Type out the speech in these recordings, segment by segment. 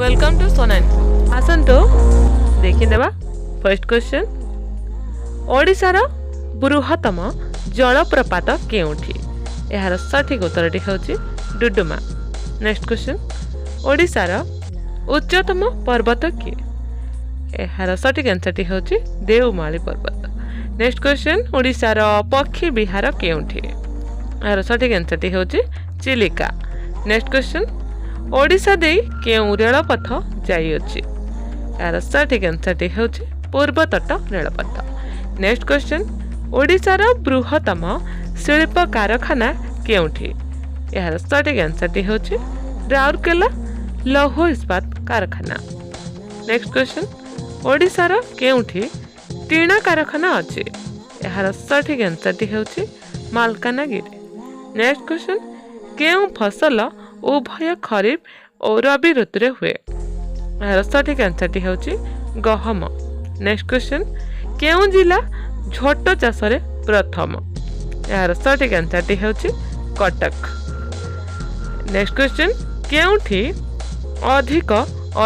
Welcome to Sona. ଆସନ୍ତୁ ଦେଖିଦେବା first question. ଓଡ଼ିଶାର ବୃହତ୍ତମ ଜଳପ୍ରପାତ କେଉଁଠି? ଏହାର ସଠିକ୍ ଉତ୍ତରଟି ହେଉଛି ଡୁଡୁମା। ନେକ୍ସଟ କ୍ୱେଶ୍ଚନ୍, ଓଡ଼ିଶାର ଉଚ୍ଚତମ ପର୍ବତ କିଏ? ଏହାର ସଠିକ୍ ଆନ୍ସର୍ଟି ହେଉଛି ଦେଓମାଳି ପର୍ବତ। ନେକ୍ସଟ କ୍ୱେଶ୍ଚନ୍, ଓଡ଼ିଶାର ପକ୍ଷୀ ବିହାର କେଉଁଠି? ଏହାର ସଠିକ୍ ଆନ୍ସର୍ଟି ହେଉଛି ଚିଲିକା। ନେକ୍ସଟ କ୍ୱେଶ୍ଚନ୍, ଓଡ଼ିଶା ଦେଇ କେଉଁ ରେଳପଥ ଯାଇଅଛି? ଏହାର ସଠିକ୍ ଆନ୍ସର୍ଟି ହେଉଛି ପୂର୍ବତଟ ରେଳପଥ। ନେକ୍ସଟ କ୍ୱେଶ୍ଚନ୍, ଓଡ଼ିଶାର ବୃହତ୍ତମ ଶିଳ୍ପ କାରଖାନା କେଉଁଠି? ଏହାର ସଠିକ୍ ଆନ୍ସର୍ଟି ହେଉଛି ରାଉରକେଲା ଲୌହ ଇସ୍ପାତ କାରଖାନା। ନେକ୍ସଟ କ୍ୱେଶ୍ଚନ୍, ଓଡ଼ିଶାର କେଉଁଠି ଟିଣ କାରଖାନା ଅଛି? ଏହାର ସଠିକ୍ ଆନ୍ସର୍ଟି ହେଉଛି ମାଲକାନଗିରି। ନେକ୍ସଟ କ୍ୱେଶ୍ଚନ୍, କେଉଁ ଫସଲ ଉଭୟ ଖରିଫ ଓ ରବି ଋତୁରେ ହୁଏ? ଏହାର ସଠିକ୍ ଆନ୍ସର୍ଟି ହେଉଛି ଗହମ। ନେକ୍ସଟ କ୍ୱେଶ୍ଚନ୍, କେଉଁ ଜିଲ୍ଲା ଝୋଟ ଚାଷରେ ପ୍ରଥମ? ଏହାର ସଠିକ୍ ଆନ୍ସର୍ଟି ହେଉଛି କଟକ। ନେକ୍ସଟ କ୍ୱେଶ୍ଚନ୍, କେଉଁଠି ଅଧିକ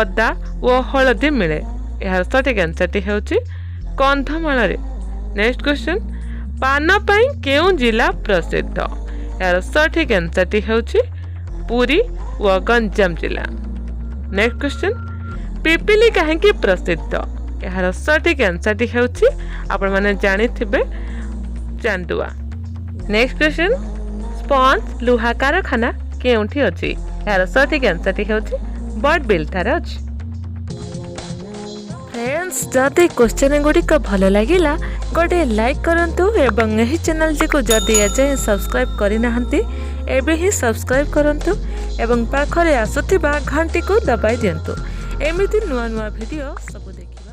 ଅଦା ଓ ହଳଦୀ ମିଳେ? ଏହାର ସଠିକ୍ ଆନ୍ସର୍ଟି ହେଉଛି କନ୍ଧମାଳରେ। ନେକ୍ସଟ କ୍ୱେଶ୍ଚନ୍, ପାନ ପାଇଁ କେଉଁ ଜିଲ୍ଲା ପ୍ରସିଦ୍ଧ? ଏହାର ସଠିକ୍ ଆନ୍ସର୍ଟି ହେଉଛି ପୁରୀ ଓ ଗଞ୍ଜାମ ଜିଲ୍ଲା। ନେକ୍ସଟ କ୍ୱେଶ୍ଚନ୍, ପିପିଲି କାହିଁକି ପ୍ରସିଦ୍ଧ? ଏହାର ସଠିକ୍ ଆନ୍ସର୍ଟି ହେଉଛି, ଆପଣମାନେ ଜାଣିଥିବେ, ଚାନ୍ଦୁଆ। ନେକ୍ସଟ କ୍ୱେଶ୍ଚନ୍, ସ୍ପଞ୍ଜ ଲୁହା କାରଖାନା କେଉଁଠି ଅଛି? ଏହାର ସଠିକ୍ ଆନ୍ସର୍ଟି ହେଉଛି ବଡ଼ବିଲ ଠାରେ ଅଛି। ଫ୍ରେଣ୍ଡସ୍, ଯଦି କ୍ୱେଶ୍ଚନ୍ ଗୁଡ଼ିକ ଭଲ ଲାଗିଲା, ଗୋଟେ ଲାଇକ୍ କରନ୍ତୁ ଏବଂ ଏହି ଚ୍ୟାନେଲଟିକୁ ଯଦି ଏଯାଏଁ ସବସ୍କ୍ରାଇବ୍ କରିନାହାନ୍ତି, ଏବେ ହିଁ ସବସ୍କ୍ରାଇବ୍ କରନ୍ତୁ ଏବଂ ପାଖରେ ଆସୁଥିବା ଘଣ୍ଟିକୁ ଦବାଇ ଦିଅନ୍ତୁ, ଏମିତି ନୂଆ ନୂଆ ଭିଡ଼ିଓ ସବୁ ଦେଖିବା।